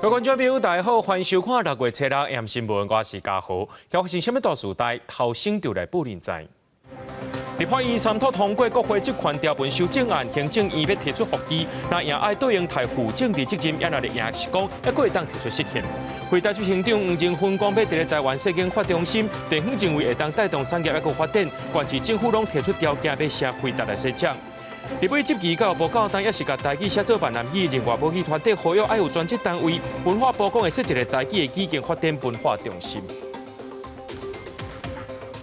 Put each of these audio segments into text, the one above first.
各位觀眾朋友，大家好，歡迎收看六月初六暗新聞，我是嘉豪。發生啥物大事代，頭先就來報恁知。立法院三讀通過國會職權條文修正案，行政院欲提出覆議，若贏愛卓榮泰負政治責任，也若會贏是講，猶閣會當提出釋憲。輝達執行長黃仁勳講，欲佇咧台灣世經發中心，地方認為會當帶動產業猶閣發展，縣市政府攏提出條件，欲請輝達來設廠。立委質疑教育部教單，猶是共台語寫做閩南語，另外母語團體呼籲愛有專職單位，文化部講會設一个台語的語言發展文化中心。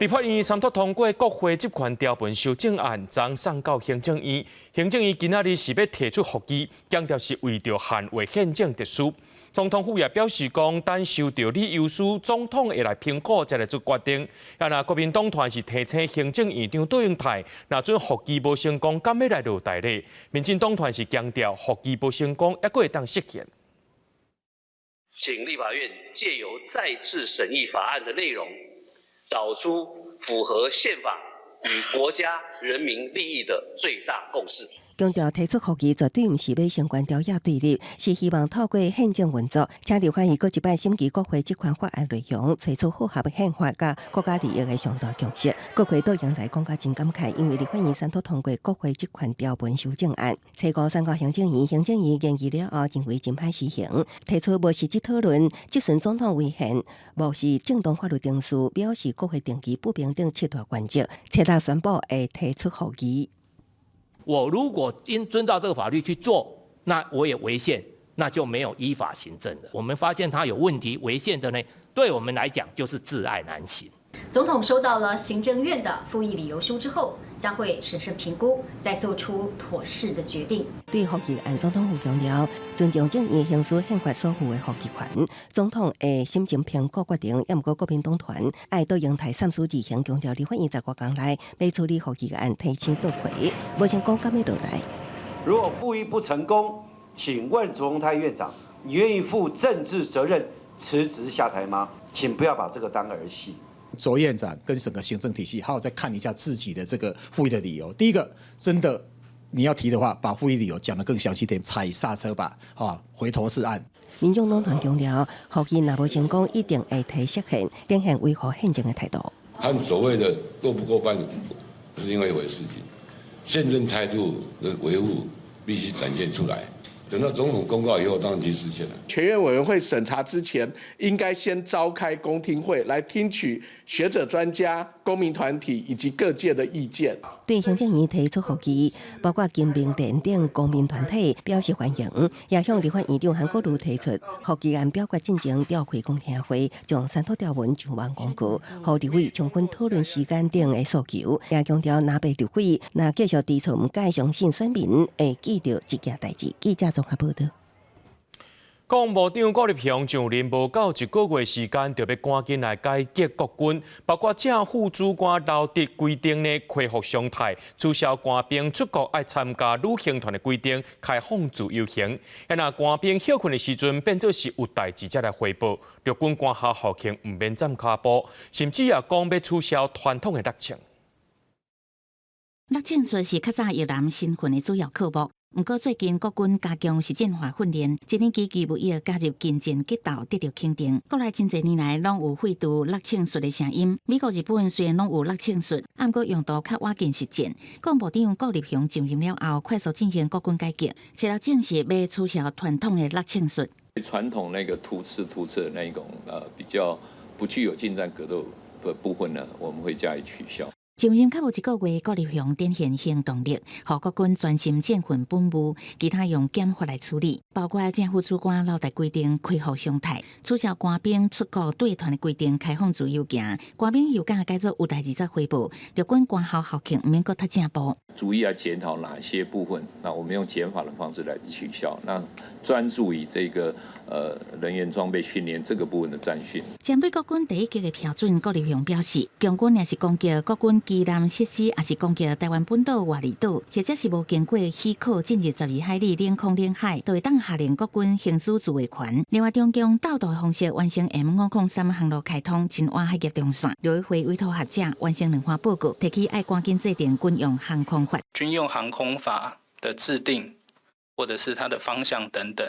立法院三讀通過國會職權條文修正案，昨送到行政院。行政院今仔日是欲提出覆議，強調是為著捍衛憲政秩序。總統府也表示講，等收到理由書，總統會來評估才來做決定。啊，若國民黨團是提請行政院長卓榮泰，若準覆議無成功，敢欲來落台咧？民進黨團是強調覆議無成功，猶閣會當釋憲。請立法院藉由再次審議法案的內容，找出符合憲法與國家人民利益的最大共識。強調提出覆議絕對毋是欲相關朝野對立，是希望透過憲政運作，請立法院閣一擺審議國會職權法案內容，揣出符合憲法佮國家利益的上大共識。國會卓榮泰講甲真感慨，因為立法院三讀通過國會職權條文修正案，初五送交行政院，行政院研議了後，認為真歹施行，提出無實質討論，質詢總統違憲，無視正當法律程序，表示國會定期不平等七大原則，初六宣布會提出覆議。我如果應遵照這個法律去做，那我也違憲，那就沒有依法行政了。我們發現他有問題違憲的呢，對我們來講就是窒礙難行。總統收到了行政院的覆議理由書之後，將會審慎評估，再做出妥適的決定。對覆議案，總統府強調尊重正義行使憲法所賦的覆議權，總統會審慎評估決定。猶毋過國民黨團愛卓榮泰三思而行，強調立法院十外工內欲處理覆議案，提請閣揆，無成功敢欲落台。如果覆議不成功，請問卓榮泰院長，你願意負政治責任辭職下台嗎？請不要把這個當兒戲。卓院長跟整個行政體系，好好再看一下自己的這個覆議的理由。第一個，真的你要提的話，把覆議理由講得更詳細點，踩剎車吧，啊，回頭是岸。民眾黨團強調，覆議若無成功，一定會提釋憲，展現維護憲政的態度。和所謂的過不過半是另外一回事情，憲政態度的維護必須展現出來。等到總統公告以後，當然提釋憲了。全院委員會審查之前，應該先召開公聽會，來聽取學者、專家、公民團體以及各界的意見。對行政院提出覆議，包括經民聯等公民團體表示歡迎，也向立法院長韓國瑜提出覆議案表決進前召開公聽會，將三讀條文上網公告，予立委充分討論時間等的訴求，也強調若欲入會，若繼續提出毋該相信選民會記著這件代誌。記者綜合報道。國防部長顧立雄上任無夠一個月時間，就欲趕緊來改革國軍，包括正副主官留職規定呢恢復常態，取消官兵出國愛參加旅行團的規定，開放自由行。啊，若官兵歇睏的時陣，變做是有代誌才來匯報。陸軍官校校慶毋免站跤步，甚至也講欲取消傳統的六槍。六槍術是較早役男新訓的主要科目。毋過最近國軍加強實戰化訓練，一年期義務役加入近戰格鬥得著肯定。國內真濟年來攏有廢除六槍術的聲音。美國、日本雖然攏有六槍術，毋過用途較倚近實戰。國防部長顧立雄上任了後，快速進行國軍改革，初六正式欲取消傳統的六槍術。傳統那個突刺突刺的那一種，比較不具有近戰格鬥的部分呢，我們會加以取消。上任較無一個月，顧立雄展現行動力，予國軍專心戰訓本務，其他用減法來處理，包括正副主官留待規定恢復常態，取消官兵出國帶團的規定，開放自由行，官兵休假改做有代誌才匯報，陸軍官校校慶毋免閣踢正步。逐一來檢討哪些部分，那我們用減法的方式來取消，那專注於這個人員裝備訓練這個部分的戰訓。針對國軍第一級的標準，顧立雄表示，強軍若是攻擊國軍。機艦設施，抑是攻擊臺灣本島外離島，或者是無經過許可進入12海里領空領海，就會當下令國軍行使自衛權。另外，中共鬥導方式完成 M503航路開通，深挖海峽中線。陸委會委託學者完成兩份報告，提起愛趕緊制定軍用航空法。軍用航空法的制定，或者是它的方向等等，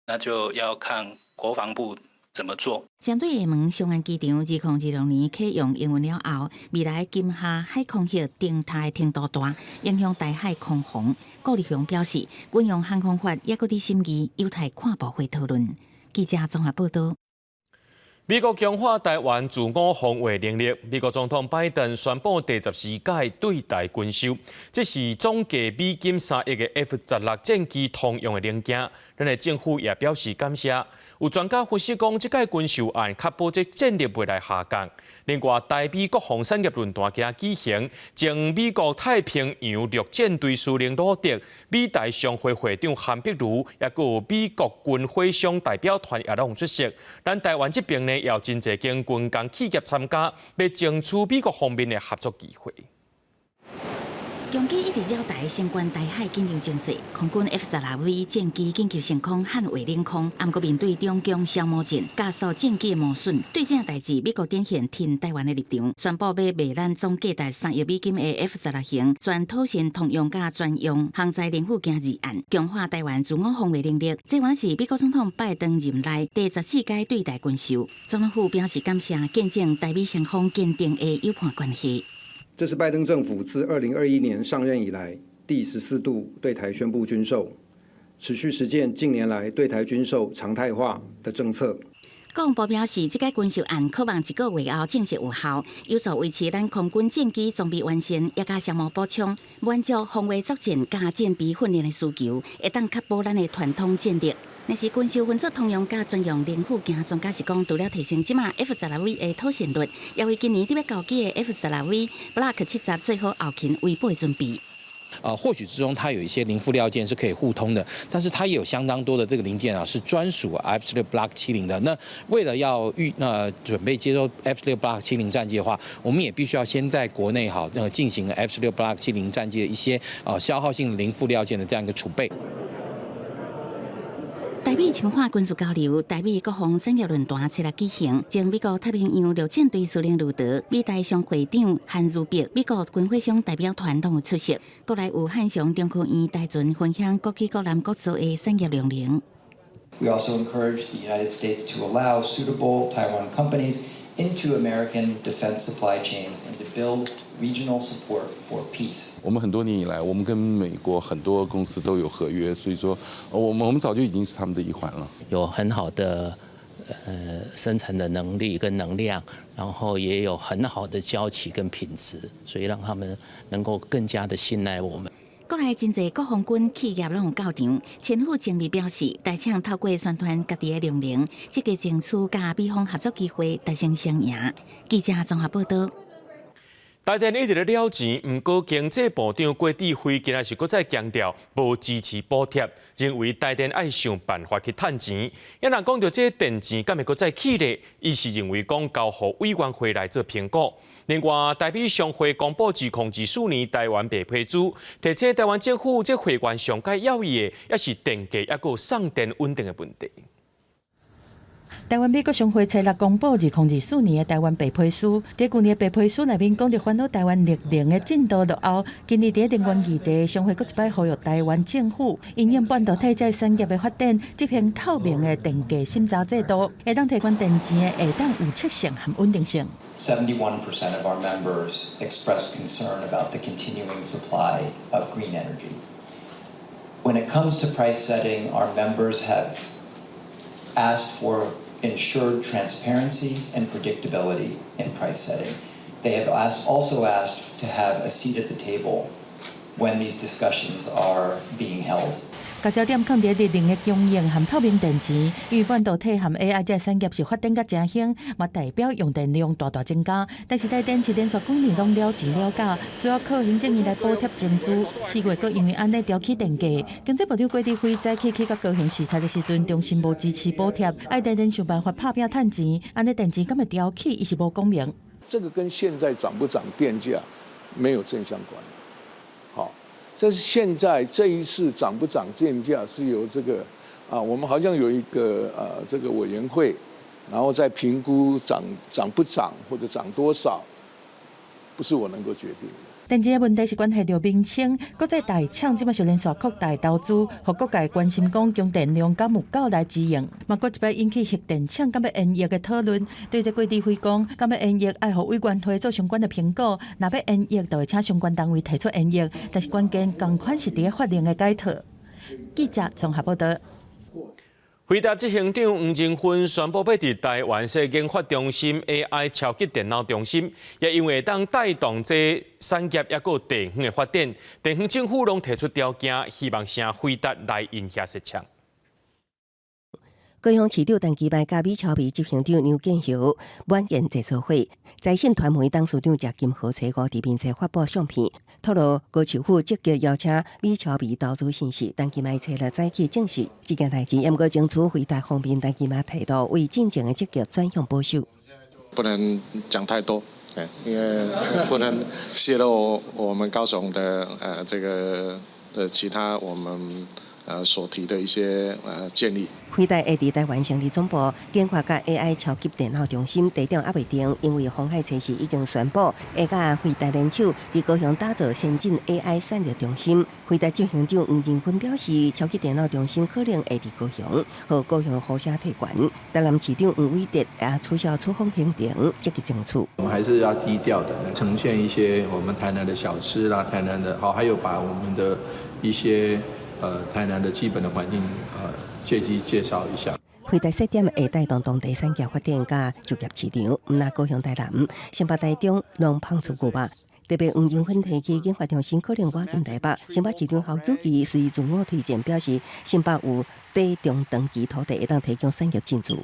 那就要看國防部怎麼做。針對廈門松安機場2026年啟用營運了後，未來金廈海空域釘塌程度大，影響台海空防。顧立雄表示，軍用航空法猶閣佇審議，有待跨部會討論。記者綜合報道。美國強化台灣自我防衛能力。美國總統拜登宣布第十四屆對台軍售，這是總價美金3億的 F 十六戰機通用的零件。咱的政府也表示感謝。有專家分析講，這屆軍售案確保這戰力袂來下降。另外，台美國防產業論壇今仔舉行，前美國太平洋陸戰隊司令魯德、美台商會會長韓碧如，抑閣有美國軍火商代表團也攏出席。咱台灣這邊呢，也有真濟間軍工企業參加，欲爭取美國方面的合作機會。共機一直繞台升懸台海緊張情勢，空軍 F 十六 V 戰機緊急升空捍衛領空，毋過面對中共消磨戰加速戰機磨損，對這代誌，美國展現挺台灣的立場，宣布欲賣咱總價值3億美金的 F 十六型全妥善通用佮專用航載零附件議案，強化台灣自我防衛能力。這原來是美國總統拜登任內第十四屆對台軍售，總統府表示感謝，見證台美雙方堅定的友伴關係。這是拜登政府自2021年上任以來第14度對台宣布軍售，持續實踐近年來對台軍售常態化的政策。國防部表示，這個軍售案可望一個月後正式有效，有助維持咱空軍戰機裝備完善，也佮消磨補充，滿足防衛作戰佮戰備訓練的需求，會當確保咱的傳統戰力。若是軍售分做通用佮專用零附件，專家是講，除了提升這馬 F 十六 V 的妥善率，也為今年佇欲交機的 F 十六 V Block 70做好後勤維保的準備。或許之中它有一些零附料件是可以互通的，但是它也有相當多的這個零件啊是專屬 F 十六 Block 七零的。那為了要預那準備接收 F 十六 Block 七零戰機的話，我們也必須要先在國內好那進行 F 十六 Block 七零戰機的一些消耗性零附料件的這樣一個儲備。台美深化軍事交流，台美國防產業論壇七日舉行，前美國太平洋陸戰隊司令盧德、美台商會長韓如碧、美國軍火商代表團攏有出席。國內有漢翔中科院台船分享國企國艦國造的產業量能。 We also encourage the United States to allow suitable Taiwan companies into American defense supply chains and to build regional support for peace. 我們很多年以來，我們跟美國很多公司都有合約，所以說，我們早就已經是他們的一環了。有很好的生產的能力跟能量，然後也有很好的交期跟品質，所以讓他們能夠更加的信賴我們。國內真濟國防軍企業攏有到場，千富精密表示，台廠透過宣傳家己的量能，積極爭取佮美方合作機會，達成雙贏。記者綜合報道。台電一直咧了錢，毋過經濟部長郭智輝今仔是閣再強調，無支持補貼，認為台電愛想辦法去趁錢。啊若講著這電錢敢會閣再起咧？伊是認為講交予委員會來做評估。另外，台美商會公布2024年台灣白皮書，提醒台灣政府這會員上蓋要意的，也是電價抑閣送電穩定的問題。台灣美國商會初六公布2024年的台灣白皮書，佇舊年的白皮書內面講著煩惱台灣綠能的進度落後。今年佇能源議題，商會閣一擺呼籲台灣政府，因應半導體這產業的發展，執行透明的電價審查制度，會當提懸電錢的下當預測性和穩定性。 71% of our members expressed concern about the continuing supply of green energy. When it comes to price setting, our members have asked for ensured transparency and predictability in price setting. They have also asked to have a seat at the table when these discussions are being held. 共焦點放佇綠能的供應和透明電錢，因為半導體和 AI 這產業是發展甲誠興，嘛代表用電量大大增加。但是台電是連續幾年攏了錢了價，需要靠行政院來補貼增資。4月閣因為按呢調起電價，經濟部長郭智輝早起去到高雄視察的時陣，重申無支持補貼，愛台電想辦法拍拚趁錢，按呢電錢敢會調起，伊是無講明。這個跟現在漲不漲電價沒有正相關。好，這是現在這一次漲不漲電價是由這個啊，我們好像有一個這個委員會，然後再評估漲不漲或者漲多少，不是我能夠決定的。電池的問題是關係著民生，國際大廠這擺是連續擴大投資，予各界關心講供電量敢有夠來支應。嘛，閣一擺引起核電廠敢欲延役的討論。對這郭智輝講，敢欲延役愛予委員會做相關的評估，若欲延役，就會請相關單位提出延役。但是關鍵仝款是佇咧法令的解套。記者綜合報道。輝達執行長黃仁勳宣布，欲佇台灣設研發中心 AI 超級電腦中心，也因為會當帶動這產業抑閣地方的發展，地方政府攏提出條件，希望請輝達來𪜶遐設廠。高雄市長陳其邁佮美超微執行長梁建豪晚宴座座會，財信傳媒董事長謝金河初五佇面冊發布相片，透露高市府積極邀請美超微投資信息，陳其邁初六早起證實這件代誌，毋過爭取輝達方面，陳其邁態度為進前的積極轉向保守。不能講太多，因為不能洩露我們高雄的這個的其他我們所提的一些建議。輝達會佇台灣成立總部，研發佮 AI 超級電腦中心地點猶未定，因為鴻海初時已經宣布會佮輝達聯手，佇高雄打造先進 AI 算力中心。輝達執行長黃仁勳表示，超級電腦中心可能會佇高雄，予高雄呼聲提懸。台南市長黃偉哲也取消出訪行程，積極爭取。我們還是要低調的，呈現一些我們台南的小吃啦，台南的好，還有把我們的一些台南的基本的環境，借機介紹一下。輝達設點會帶動當地產業發展佮就業市場，毋但高雄台南、新北台中攏拋出牛肉。特別黃仁勳提起研發中心可能倚近台北，新北市長侯友宜隨自我推薦表示，新北有短中長期土地會當提供產業進駐。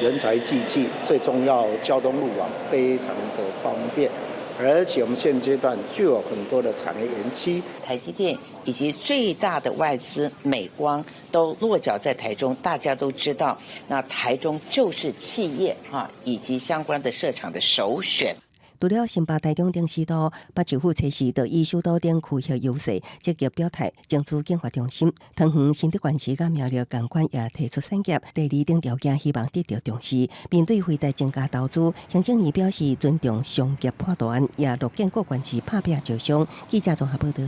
人才濟濟，最重要交通路網非常的方便。而且我們現階段就有很多的產業園區，台積電以及最大的外資美光都落腳在台中，大家都知道，那台中就是企業啊以及相關的設廠的首選。除了新北、台中等市都，北市府初時就以首都等區域優勢，積極表態，爭取研發中心。桃園新竹縣市佮苗栗仝款也提出產業、地理等條件，希望得到重視。面對輝達增加投資，行政院表示尊重商業判斷，也樂見各縣市拍拚招商。記者綜合報道。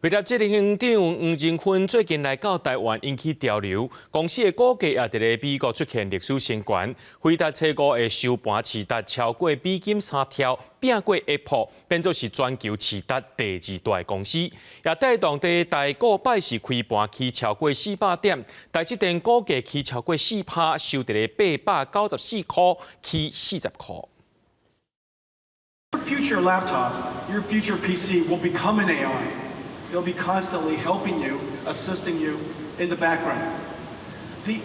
輝達執行長黃仁勳最近來到台灣引起潮流，公司的股價也佇咧美國出現歷史新高。輝達初五的收盤市值超過美金3兆，拚過 Apple，變做是全球市值第二大的公司，也帶動佇台股拜四開盤起超過400點，台積電股價起超過4%，收佇咧894塊，起40塊。 Your future laptop, your future PC will become an AI. It'll be constantly helping you, assisting you in the background. The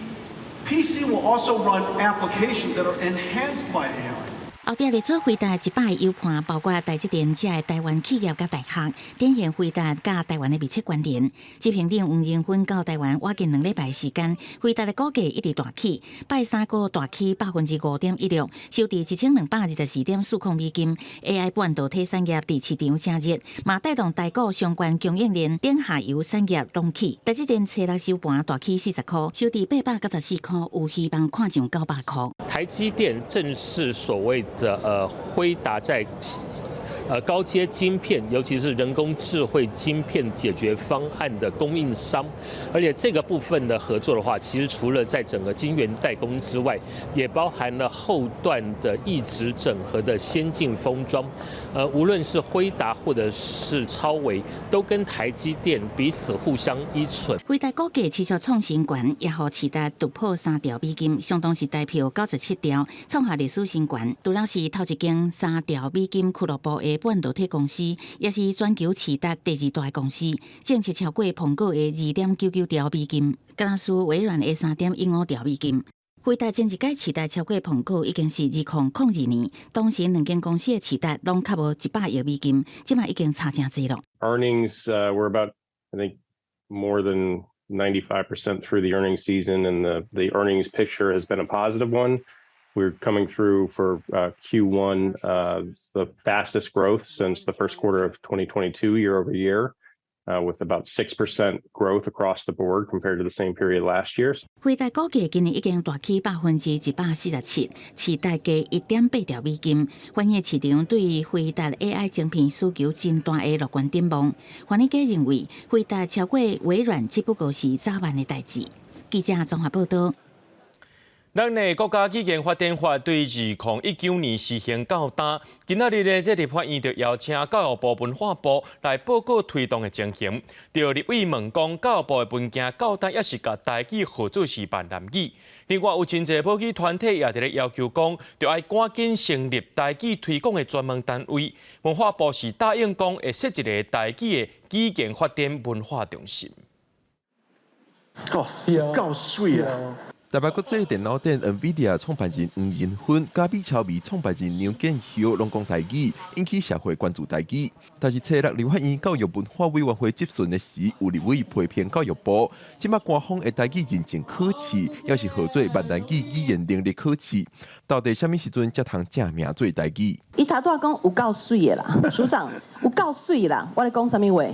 PC will also run applications that are enhanced by AI. 後壁列出輝達100個友伴，包括台積電這个台灣企業佮大學，展現輝達佮台灣的密切關聯。執行長黃仁勳到台灣倚近2禮拜時間，輝達的股價一直大起，拜三閣大起5.16%，收佇1224.40美金。AI 半導體產業佇市場誠熱，嘛帶動台股相關供應鏈頂下游產業攏起。台積電初六收盤大起40塊，收佇894塊，有希望看上900塊。台積電正是所謂的輝達在高階晶片，尤其是人工智慧晶片解決方案的供應商，而且這個部分的合作的話，其實除了在整個晶圓代工之外，也包含了後段的異質整合的先進封裝。無論是輝達或者是超微，都跟台積電彼此互相依存。輝達股價持續創新高，也予市值突破3兆美金，相當是台票97兆，創下歷史新高。除了是頭一間3兆美金俱樂部的半導體公司，也是全球市值第二大的公司，淨值超過蘋果的2.99兆美金，敢若輸微軟的3.15兆美金。輝達前一擺市值超過蘋果已經是2002年，當時兩間公司的市值攏較無100億美金，這馬已經差誠濟咯。 Earnings, we're about, I think, more than 95% through the earnings season, and the earnings picture has been a positive one. We're coming through for Q1, the fastest growth since the first quarter of 2022 year over year, with about 6% growth across the board compared to the same period last year. 輝達股價今年已經大起147%，市值加1.8兆美金，反映市場對輝達 AI 晶片需求真大的樂觀展望。華爾街認為，輝達超過微軟只不過是早晚的代誌。記者綜合報道。咱的國家語言發展法對2019年實行到今，今仔日呢，這立法院就邀請教育部文化部來報告推動的情形。著立委問講，教育部的文件到底抑是共台語號做是閩南語。另外有真濟母語團體也佇咧要求講，著愛趕緊成立台語推廣的專門單位。文化部是答應講會設一個台語的語言發展文化中心。夠水啊！夠水啊！台北國際電腦展 NVIDIA 創辦人黃仁勳、佮美超微創辦人梁建孝攏講台語，引起社會關注台語。但是，初六立法院教育文化委員會質詢的時，有立委批評教育部，這擺官方的台語認證考試，抑是號做閩南語語言能力考試，到底啥物時陣才通正名做台語？伊頭拄仔講有夠媠的啦，署長有夠媠啦，我咧講啥物話？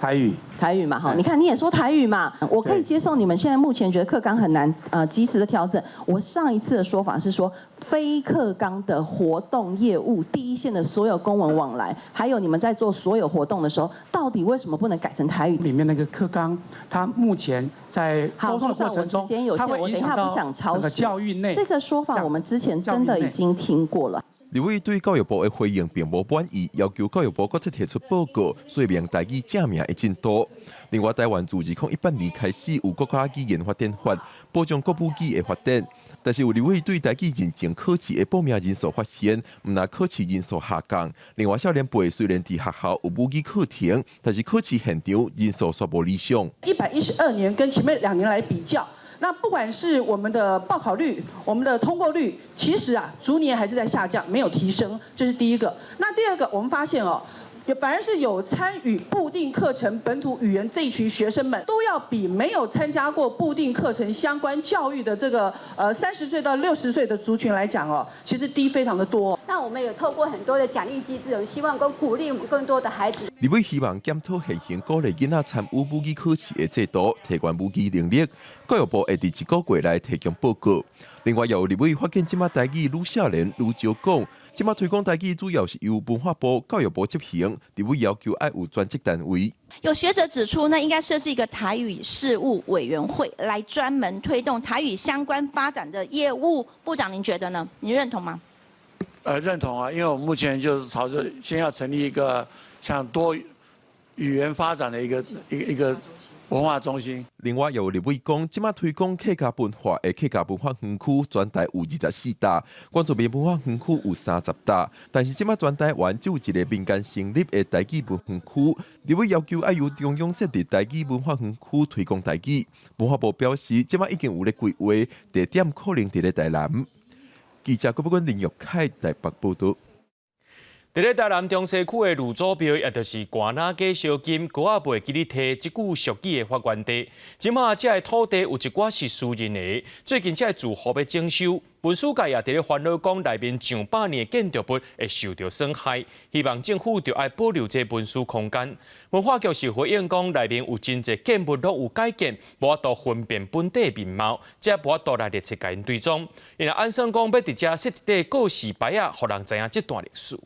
台語，台語嘛，哈，你看你也說台語嘛，我可以接受你們現在目前覺得課綱很難，及時的調整。我上一次的說法是說，非課綱的活動業務，第一線的所有公文往來，還有你們在做所有活動的時候，到底為什麼不能改成台語？裡面那個課綱，它目前在溝通的過程中，它會影響到整個教育內。這個說法我們之前真的已經聽過了。立委對教育部的回應並無滿意，要求教育部閣再提出報告，說明台語正名的進度。另外，台灣自2018年開始有國家語言發展法，保障國母語的發展。但是有立委對台語認證考試的報名人數發現，毋但考試人數下降。另外，少年輩雖然佇學校有母語課程，但是考試現場人數煞無理想。112年跟前面2年來比較。那不管是我們的報考率、我們的通過率，其實啊，逐年還是在下降，沒有提升，這是第一個。那第二個，我們發現哦，反而是有參與部定課程本土語言這一群學生們，都要比沒有參加過部定課程相關教育的這個30歲到60歲的族群來講哦，其實低非常的多。那我們有透過很多的獎勵機制，我們希望講鼓勵我們更多的孩子。立委希望檢討現行鼓勵囡仔參與母語考試的制度，提懸母語能力。教育部會佇一個月內提供報告。另外，有立委發現，這馬台語愈少年愈少講，這馬推廣台語主要是由文化部、教育部執行。立委要求愛有專職單位。有學者指出呢，應該設置一個台語事務委員會，來專門推動台語相關發展的業務。部長，您覺得呢？你認同嗎？認同啊，因為我們目前就是朝着先要成立一個像多語言發展的一個文化中心。另外，有立委講，這馬推廣客家文化的客家文化園區，全台有24搭，原住民文化園區有30搭，但是這馬全台灣只有一个民間成立的台語文園區。立委要求愛由中央設立台語文化園區推廣台語。文化部表示，這馬已經有咧規劃，地點可能佇咧台南。記者郭寶君、林玉凱台北報導。佇咧台南中西區的呂祖廟，也就是寒若街燒金，閣猶袂記得提這句俗語的發源地。這馬這个土地有一寡是私人的，最近這个住戶欲徵收，文史界也佇咧煩惱講，內面上百年的建築物會受著損害，希望政府著愛保留這文史空間。文化局是回應講，內面有真濟建物攏有改建，無法度分辨本底面貌，才無法度來列冊共𪜶追蹤。𪜶若按算講，欲佇遮設一塊告示牌仔，予人知影這段歷史。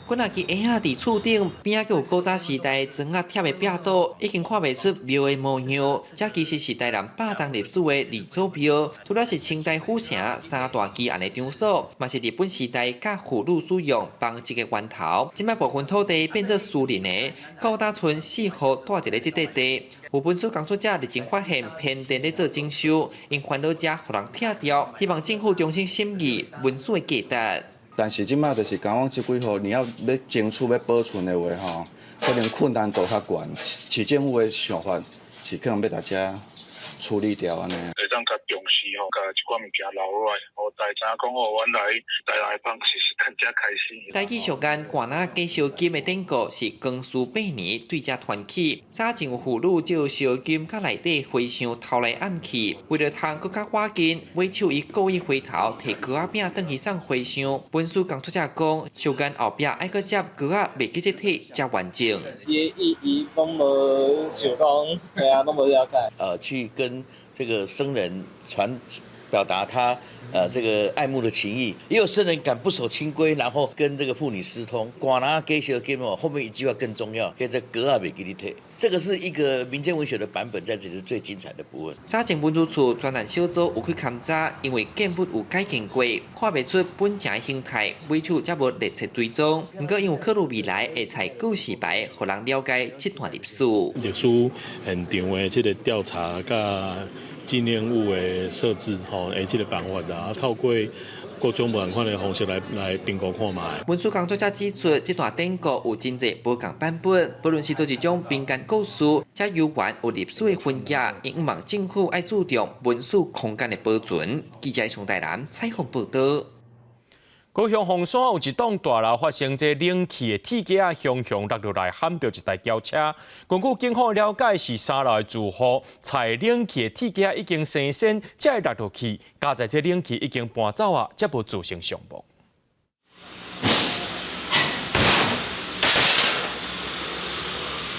幾若支鞋仔佇厝頂邊仔，閣有古早時代磚仔貼的壁桌，已經看袂出廟的模樣。這其實是台南百冬歷史的呂祖廟，除了是清代府城三大奇案的場所，嘛是日本時代佮俘虜使用紡織的源頭。這擺部分土地變做私人的，高大村四戶蹛佇咧這塊地。有文史工作者日前發現偏殿咧做整修，𪜶煩惱遮予人拆掉，希望政府重新審議文史的價值。但是這馬就是講這幾號，你要欲爭取欲保存的話吼，可能困難度較懸。市政府的想法是可能欲共遮處理掉按呢。會當較重視吼，共這寡物件留落來，予大家知影講哦，原來台南的紡織是台較開始。台語俗諺罐仔加燒金的典故是光緒八年對遮傳起。早前有婦女借燒金佮內底和尚偷來暗去，為著通閣較趕緊，尾手伊故意回頭提糕仔餅轉去送和尚。文史工作者講，俗諺後壁愛閣接糕仔袂記得提才完整。伊伊伊攏無想講，係啊，攏無了解。去跟這個僧人傳表達他這個愛慕的情意，也有僧人敢不守清規，然後跟這個婦女私通。罐仔加燒金哦，後面一句話更重要，叫做糕仔袂記得提。這個是一個民間文學的版本，在這裡是最精彩的部分。早前文史處專案小組有去勘查，因為建物有改建過，看袂出本前的形態，尾手才無列冊追蹤。毋過因有考慮未來會採告示牌，予人了解這段歷史。歷史現場的這個調查佮紀念物的設置，吼，的這個辦法啊，透過各種無仝款的方式來評估看覓。文史工作者指出，這段典故有真濟無仝版本，不論是佗一種民間故事，遮悠遠有歷史的痕跡，𪜶望政府愛注重文史空間的保存。記者宋大南採訪報導。高雄鳳山有一棟大樓發生這冷氣的鐵架雄雄落落來，撼著一台轎車。根據警方了解，是三樓的住戶踩冷氣的鐵架已經生鉎，才會落落去。佳哉這冷氣已經搬走啊，才無造成傷亡。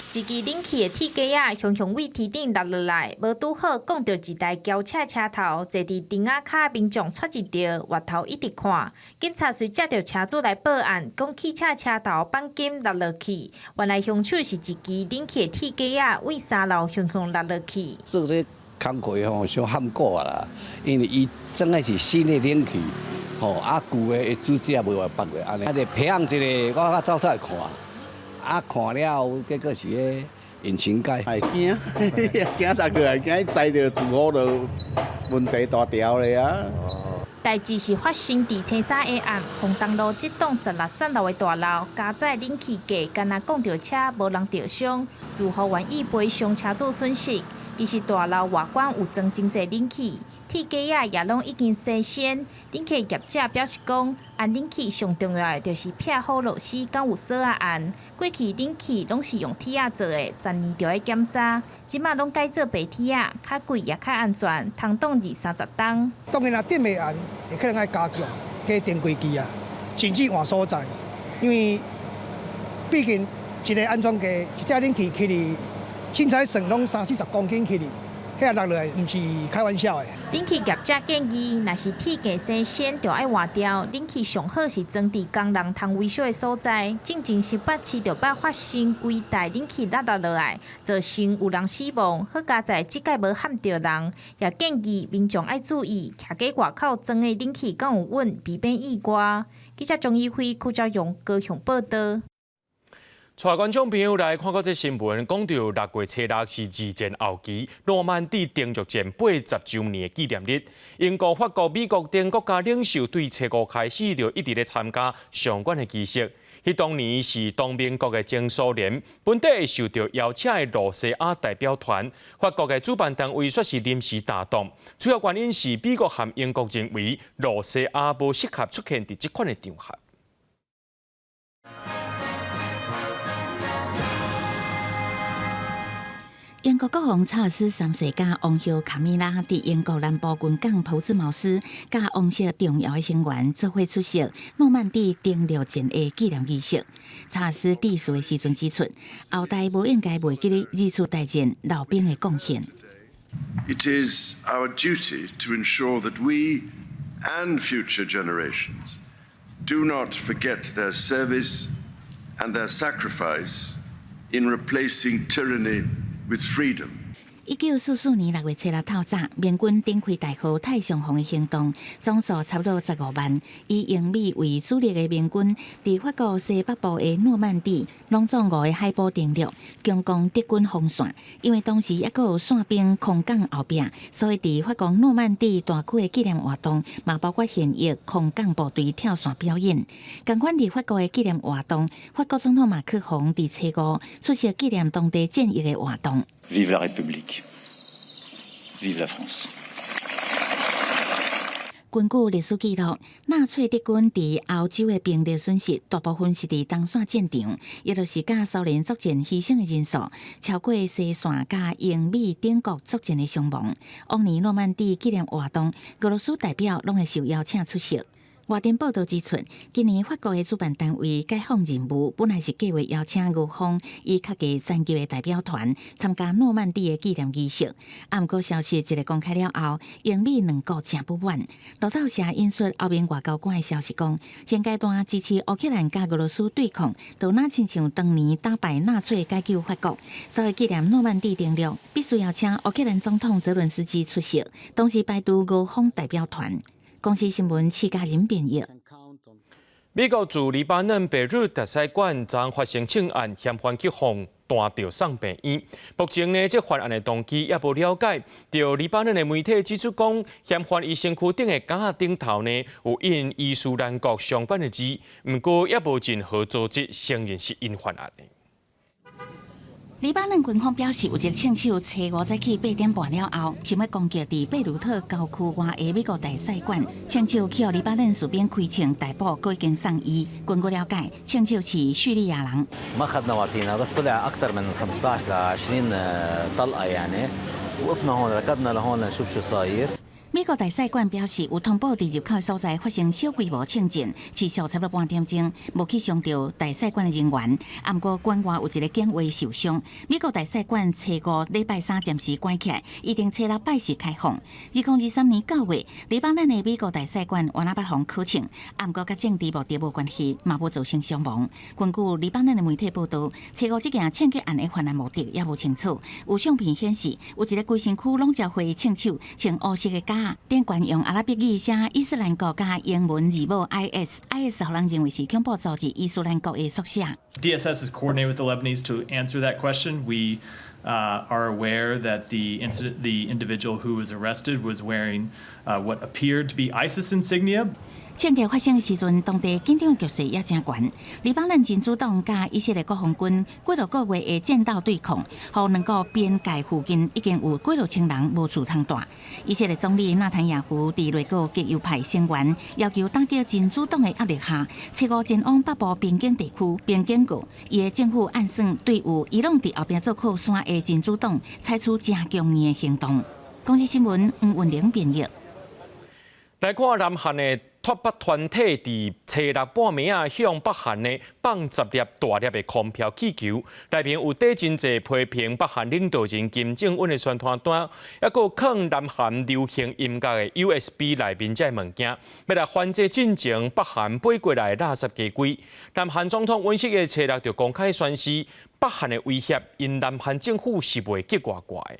一支冷氣的鐵架仔，雄雄對天頂落落來，無拄好摃著一台轎車車頭，坐佇頂仔跤民眾掣一著，回頭一直看。警察隨接著車主來報案，講汽車車頭鈑金落落去，原來兇手是一支冷氣的鐵架仔，對三樓雄雄落落去。做這工課吼，傷坎苦啊啦，因為伊裝的是新的冷氣，吼啊舊的主機也無法放落按呢。啊，就培養一个，我較走出來看。啊，看了後，結果是彼引擎蓋。會驚，驚落去，會驚載著住戶就問題大條咧啊！代誌是發生佇青沙下暗，鳳東路這棟16層樓的大樓，加載冷氣機，干焦摃著車，無人著傷，住戶願意賠償車主損失。其實大樓外觀有裝真濟冷氣，鐵架仔也攏已經生鉎。冷氣業者表示講，按冷氣上重要的就是拆好螺絲，敢有鎖仔按。過去冷氣攏是用鐵仔做的，十年就愛檢查。這馬攏改做白鐵仔，較貴也較安全，通擋二三十冬。當然啦，頂袂按，會可能愛加強加電櫃機啊，甚至換所在，因為畢竟一個安裝機，一隻冷氣起去，凊彩算攏三四十公斤起去。遐落落來，毋是開玩笑的。冷氣業者建議，若是鐵架生鉎，就愛換掉。冷氣上好是裝佇工人通維修的所在。進前新北市就捌發生規台冷氣落落來，造成有人死亡。好佳哉這擺無撼著人，也建議民眾愛注意，徛佇外口裝的冷氣敢有穩，避免意外。記者鍾怡輝、柯昭勇高雄報導。帶觀眾朋友來看過這新聞，講到六月初六是二戰後期諾曼底登陸戰80週年的紀念日。英國、法國、美國等國家領袖對初五開始就一直咧參加相關的儀式。彼當年是同盟國的前蘇聯，本底會受著邀請的露西亞代表團，法國的主辦單位煞是臨時調動，主要原因是美國和英國認為露西亞無適合出現佇這款的場合。英國國王查爾斯三世佮王后卡米拉佇英國南部軍港朴茲茅斯，佮王室重要的成員做伙出席諾曼底登陸戰的紀念儀式。查爾斯致辭的時陣指出，後代無應該袂記得二次大戰老兵的貢獻。 It is our duty to ensure that we and future generations do not forget their service and their sacrifice in replacing tyranny with freedom. 1944年6月初六透早，盟軍展開代號太上皇的行動，總數差不多15萬，以英美為主力的盟軍，佇法國西北部的諾曼底，攏總五个海堡登陸，強攻德軍防線。因為當時猶閣有傘兵空降後壁，所以佇法國諾曼底大區的紀念活動，嘛包括現役空降部隊跳傘表演。仝款佇法國的紀念活動，法國總統馬克宏佇初五出席紀念當地戰役的活動。 Vive la République, vive la France。根據歷史記錄，納粹德軍佇歐洲的兵力損失大部分是佇東線戰場，也就是佮蘇聯作戰犧牲的人數超過西線佮英美等國作戰的傷亡。往年諾曼底紀念活動，俄羅斯代表攏會受邀請出席。外電報道指出，今年法國的主辦單位解放任務本來是計劃邀請俄方以較低層級的代表團參加諾曼底的紀念儀式，啊，毋過消息一个公開了後，英美兩國誠不滿。路透社引述歐盟外交官的消息講，現階段支持烏克蘭佮俄羅斯對抗，就若親像當年打敗納粹解救法國，所以紀念諾曼底登陸，必須邀請烏克蘭總統澤倫斯基出席，同時排除俄方代表團。公視新聞，徐家仁編譯。美國駐黎巴嫩貝魯特使館昨發生槍案，嫌犯去予彈著送病院。目前呢，這犯案的動機猶無了解。著黎巴嫩的媒體指出講，嫌犯伊身軀頂的夾仔頂頭呢，有印伊斯蘭國相關的字，毋過猶無任何組織承認是𪜶犯案的。黎巴嫩軍方表示，有一個槍手初五早起8點半了後，想欲攻擊佇貝魯特郊區外的美國大使館。槍手去予黎巴嫩士兵開槍逮捕，閣已經送醫。根據了解，槍手是敘利亞人。 ما أخذنا وعطينا بس طلع أكثر من 15 ل 20 طلقة يعني وقفنا هون ركضنا لهون لنشوف شو صاير。美國大使館表示，有通報佇入口的所在發生小規模槍戰，持續差不多半點鐘，無去傷著大使館的人員。啊，毋過館外有一個警衛受傷。美國大使館初五禮拜三暫時關起來，預定初六拜四開放。2023年9月，黎巴嫩的美國大使館原來捌予人槍，啊，毋過佮政治目的無關係，嘛無造成傷亡。根據黎巴嫩的媒體報道，初五這件槍擊案的犯案目的猶無清楚。有相片顯示，有一個規身軀攏焦灰的槍手，穿烏色的夾仔，頂懸用阿拉伯語寫伊斯蘭國佮英文字母 IS，IS 予人認為是恐怖組織伊斯蘭國的縮寫。 DSS is coordinating with the Lebanese to answer that question. We are aware that the individual who was arrested was wearing what appeared to be ISIS insignia. 槍擊發生的時陣，當地緊張的局勢也誠懸。黎巴嫩真主黨佮以色列國防軍幾落個月的戰鬥對抗，予兩國邊界附近已經有幾落千人無厝通蹛。以色列總理納坦雅胡佇內閣極右派成員要求打擊真主黨的壓力下，初五前往北部邊境地區並警告，伊的政府按算對有伊朗佇後壁做靠山的真主黨採取誠強硬的行動。公視新聞吳文玲編譯。來看南韓的脫北團體佇初六半暝仔向北韓呢放10粒大粒的空飄氣球，內面有缀真濟批評北韓領導人金正恩的宣傳單，猶閣囥南韓流行音樂的 USB 內面這个物件，欲來反制進前北韓飛過來的垃圾雞胿。南韓總統尹錫悅初六就公開宣示，北韓的威脅，𪜶南韓政府是袂激掛掛的。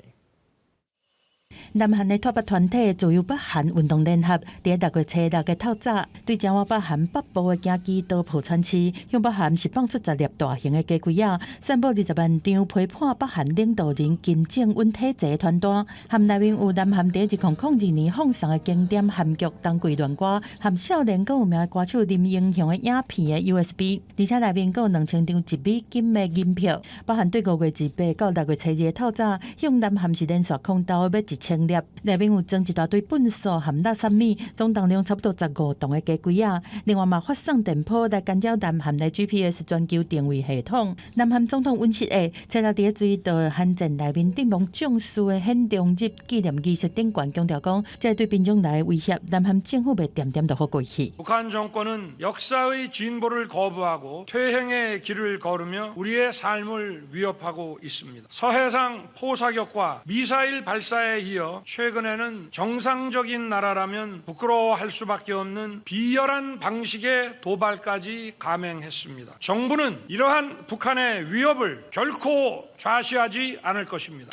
南韓的脫北團體自由北韓運動聯合，佇6月初六的透早，對前往北韓北部的京畿道浦川市，向北韓釋放出十粒大型的雞胿仔，散布20萬張批判北韓領導人金正恩體制的傳單，含內面有南韓佇2002年放送的經典韓劇《冬季戀歌》，含少年閣有名的歌手林英雄的影片的 USB，而且內面閣有2000張1美金的銀票。北韓對5月28到6月初二的透早，向南韓是連續空投欲1000粒，內面有裝一大堆糞埽含垃圾物，總重量差不多15磅的雞胿仔。另外嘛，發送電波來干擾南韓的 GPS 全球定位系統。南韓總統尹錫悅初六佇追悼韓戰內面陣亡將士的顯忠日紀念儀式頂懸強調講，這對民眾來的威脅，南韓政府袂恬恬就予過去。 북한 정권은 역사의 진보를 거부하고 퇴행의 길을 걸으며 우리의 삶을 위협하고 있습니다. 서해상 포사격과 미사일 발사에 이어 최근에는 정상적인 나라라면 부끄러워할 수밖에 없는 비열한 방식의 도발까지 감행했습니다. 정부는 이러한 북한의 위협을 결코 좌시하지 않을 것입니다.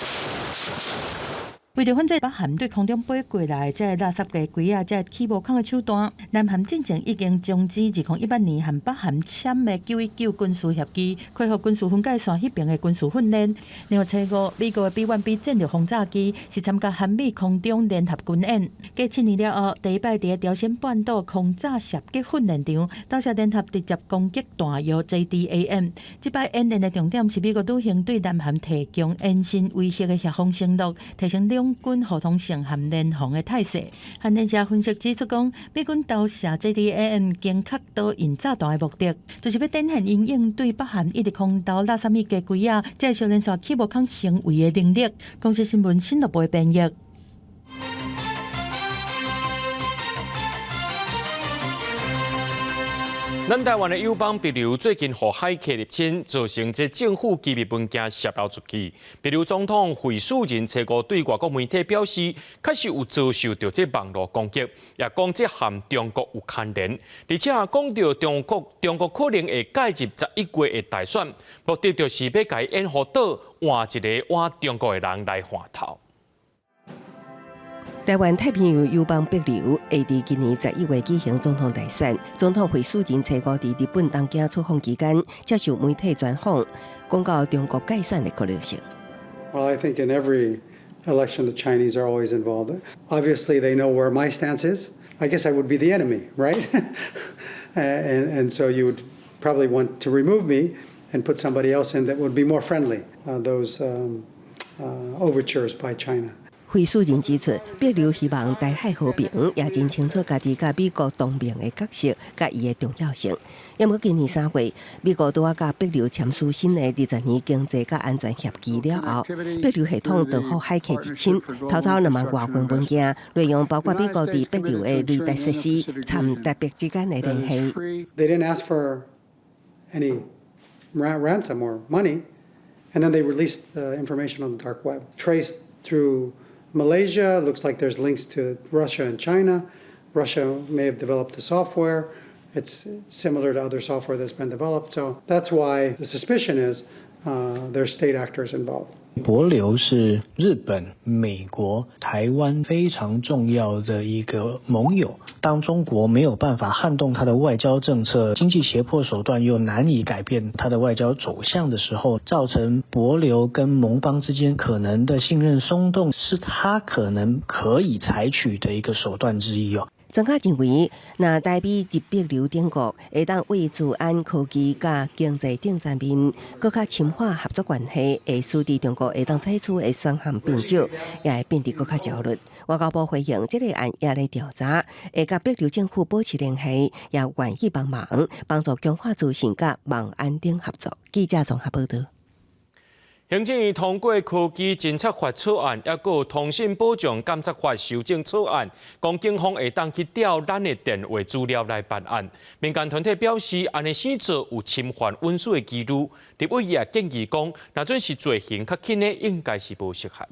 為著反制北韓對空中飛過來這个垃圾雞胿仔，這个起無空的手段，南韓進前已經終止2018年和北韓簽的9.19軍事協議，恢復軍事分界線彼邊的軍事訓練。另外，初五美國的 B-1B 戰略轟炸機是參加韓美空中聯合軍演，過7年了後，第一擺佇朝鮮半島空炸射擊訓練場，投射聯合直接攻擊彈藥 JDAM。這擺演練的重點是美國女性對南南韓提供延伸威嚇的協防承諾，提升兩軍互通性和聯防的態勢。韓聯社分析指出講，美軍投射這支 AM 精確導引炸彈的目的，就是欲展現𪜶應對北韓一直空投垃圾米雞規仔，這個小連續起無空行為的能力。公視新聞新樂部的編譯。咱台灣的友邦帛琉最近予駭客入侵，造成這政府機密文件洩漏出去。帛琉總統惠恕仁初五對外國媒體表示，確實有遭受著這網路攻擊，也講這和中國有牽連，而且講著中國可能會介入11月的大選，目的就是欲共延誤島換一个倚中國的人來換頭。台灣太平洋友邦帛琉會佇今年11月舉行總統大選，總統惠恕仁初五佇日本東京出訪期間，接受媒體專訪，講到中國介選的可能性。 Well, I think in every election, the Chinese are always involved. Obviously, they know where my stance is. I guess I would be the enemy, right? And so you would probably want to remove me and put somebody else in that would be more friendly. Those overtures by China. 惠恕仁指出，帛琉希望台海和平，也真清楚家己佮美國同盟的角色佮伊的重要性。毋過今年3月，美國拄仔佮帛琉簽署新的20年經濟佮安全協議了後，帛琉系統就予駭客入侵，偷走2萬外份文件，內容包括美國佇帛琉的雷達設施，參台帛之間的聯繫。 They didn't ask for any ransom or money, and then they released the information on the dark web, traced through Malaysia. Looks like there's links to Russia and China. Russia may have developed the software. It's similar to other software that's been developed. So that's why the suspicion is there's state actors involved. 帛琉是日本、美國、台灣非常重要的一個盟友。當中國沒有辦法撼動它的外交政策，經濟脅迫手段又難以改變它的外交走向的時候，造成帛琉跟盟邦之間可能的信任鬆動，是它可能可以採取的一個手段之一哦。專家認為，若台美日帛琉等國會當為資安科技佮經濟等層面，閣較深化合作關係，會使得中國會當採取的選項變少，也會變得閣較焦慮。外交部回應，這個案也咧調查，會佮帛琉政府保持聯繫，也願意幫忙幫助強化資訊佮網安等合作。記者綜合報導。行政院通過科技偵察法草案，抑閣有通訊保障監察法修正草案，講警方會當去調咱的電話資料來辦案。民間團體表示，按呢生做有侵犯隱私的疑慮。立委也建議講，若準是罪刑較輕的，應該是無適合。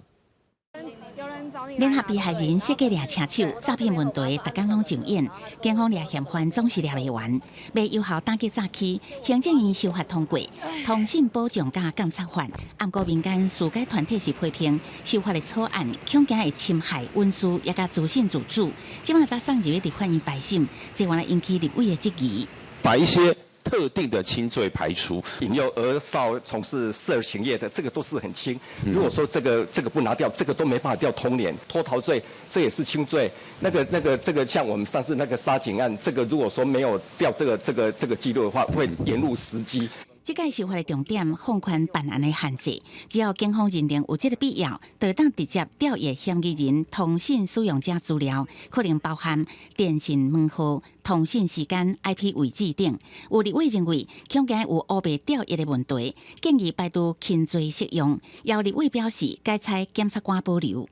聯合被害人設計掠車手，詐騙問題逐工攏上演，警方掠嫌犯總是掠袂完。欲有效打擊詐欺，行政院修法通過《通訊保障佮監察法》，毋過民間司改團體是批評修法的草案，恐驚會侵害隱私，也佮資訊自主。這馬才送入立法院排審，這原來引起立委的質疑。把一些特定的輕罪排除，引誘兒少從事色情業的，這個都是很輕。如果說這個不拿掉，這個都沒辦法調通聯。脫逃罪，這也是輕罪。那個這個像我們上次那個殺警案，這個如果說沒有調這個記錄的話，會延誤時機。這屆修法的重點放寬辦案的限制，只要警方認定有這個必要，就會當直接調閱嫌疑人通訊使用者資料，可能包含電信門號、通訊時間、IP 位置等。有立委認為，恐驚有烏白調閱的問題，建議排除輕罪適用。有立委表示，改採檢察官保留。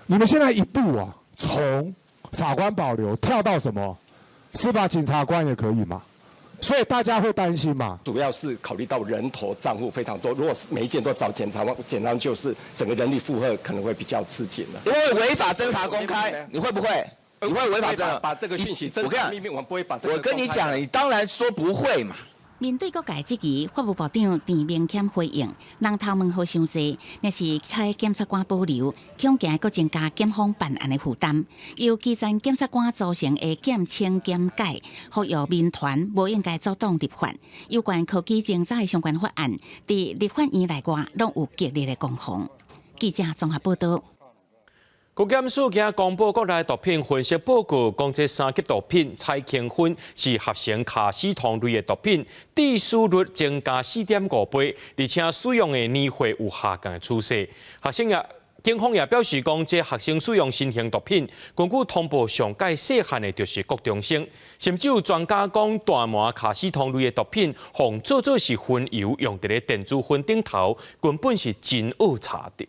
你們現在一步啊，從法官保留跳到什麼？司法警察官也可以嗎？所以大家會擔心嘛？主要是考慮到人頭賬戶非常多，如果是每一件都找檢察官，檢察官就是整個人力負荷可能會比較吃緊了。因為違法偵查公開，你會不會？你會違法偵查？把這個訊息，我跟秘密，我們不會把這個。我跟你講，你當然說不會嘛。面對各界質疑，法務部長陳明謙回應：人頭門號傷濟，若是採檢察官保留，恐驚閣增加檢方辦案的負擔。由基層檢察官組成的檢稱檢改，呼籲民團無應該阻擋立法。有關科技偵查的相關法案，佇立法院內外攏有激烈的攻防。記者綜合報導。國檢署今仔公布國內毒品分析報告，講這三級毒品彩氫酚是合成卡司酮類的毒品，致死率增加4.5倍，而且使用的年歲有下降的趨勢。學生也警方也表示講，這學生使用新型毒品，根據通報上蓋細漢的就是國中生，甚至有專家講，大麻卡司酮類的毒品，予做做是薰油，用佇咧電子薰頂頭，根本是真惡查著。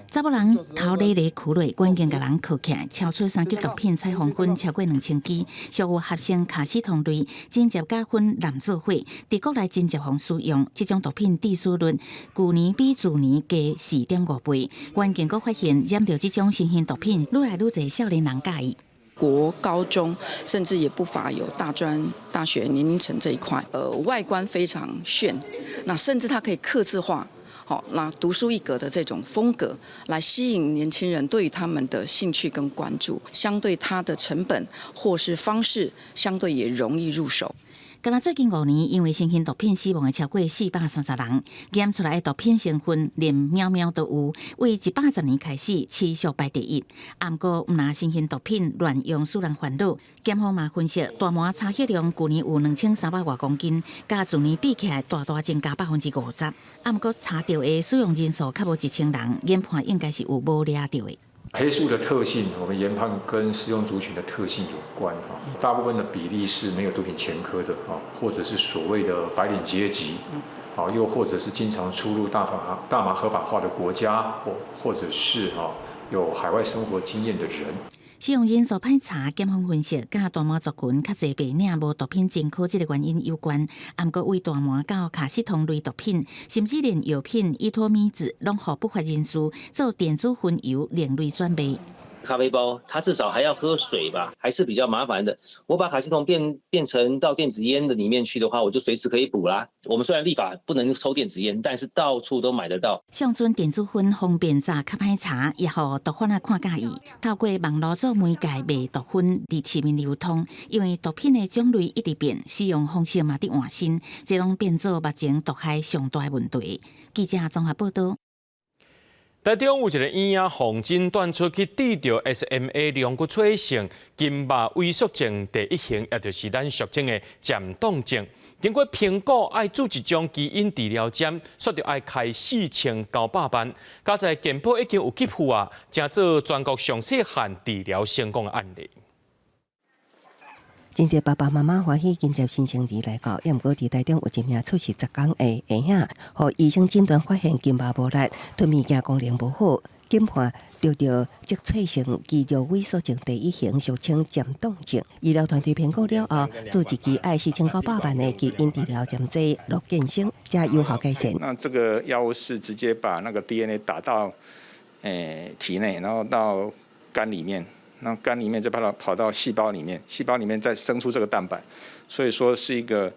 查某人頭咧咧屈落，關鍵共人銬起來，超出三級毒品彩虹薰超過2000支，屬有合成卡司酮類，真濟佮薰濫做伙，佇國內真濟予使用。這種毒品致死率，舊年比去年加4.5倍。關鍵閣發現染著這種新型毒品，愈來愈濟少年人佮意。國高中，甚至也不乏有大專、大學年齡層這一塊。外觀非常炫，那甚至它可以客製化。好，那獨樹一格的這種風格，來吸引年輕人對於他們的興趣跟關注，相對它的成本或是方式，相對也容易入手。干焦最近5年，因為新型毒品死亡的超過430人，檢出來的毒品成分連喵喵都有，為110年開始持續排第一。毋過，毋但新型毒品亂用使人煩惱，檢方嘛分析，大麻查獲量舊年有2300外公斤，佮去年比起來大大增加50%。毋過查著的使用人數較無1000人，研判應該是有無掠著的。黑素的特性，我們研判跟使用族群的特性有關哈。大部分的比例是沒有毒品前科的啊，或者是所謂的白領階級，啊，又或者是經常出入大麻合法化的國家，或者是啊有海外生活經驗的人。使用人數歹查，檢方分析，佮大麻族群較濟白領無毒品前科這個原因有關。毋過，為大麻到卡司酮類毒品，甚至連藥品依托咪酯，攏予不法人士做電子薰油另類轉賣。咖啡包，它至少還要喝水吧，還是比較麻煩的。我把卡司酮變成到電子菸的裡面去的話，我就隨時可以補啦。我們雖然立法不能抽電子菸，但是到處都買得到。上陣電子薰方便早較歹查，也予毒販仔看佮意。透過網路做媒介賣毒薰佇市面流通，因為毒品的種類一直變，使用方式嘛佇換新，這攏變做目前毒害上大的問題。記者綜合報道。台中有一個醫院予診斷出去得著 SMA 龍骨脆性筋肉萎縮症第一型，也就是咱俗稱的漸凍症。經過評估，愛注一種基因治療針，煞著愛開4900萬。佳哉健保已經有給付啊，成做全國上細漢治療成功的案例。真濟爸爸媽媽歡喜迎接新生兒來到，也毋過佇台中有一名出世10工的嬰仔，予醫生診斷發現筋肉無力，吞物件功能無好，檢判得著脊髓性肌肉萎縮症第一型，俗稱漸凍症。醫療團隊評估了後，注一支愛4900萬的基因治療針劑樂建生，才有效改善。那這個藥物是直接把那個 DNA 打到體內，然後到肝裡面。那肝裡面就把它跑到細胞裡面，細胞裡面再生出這個蛋白，所以說是一個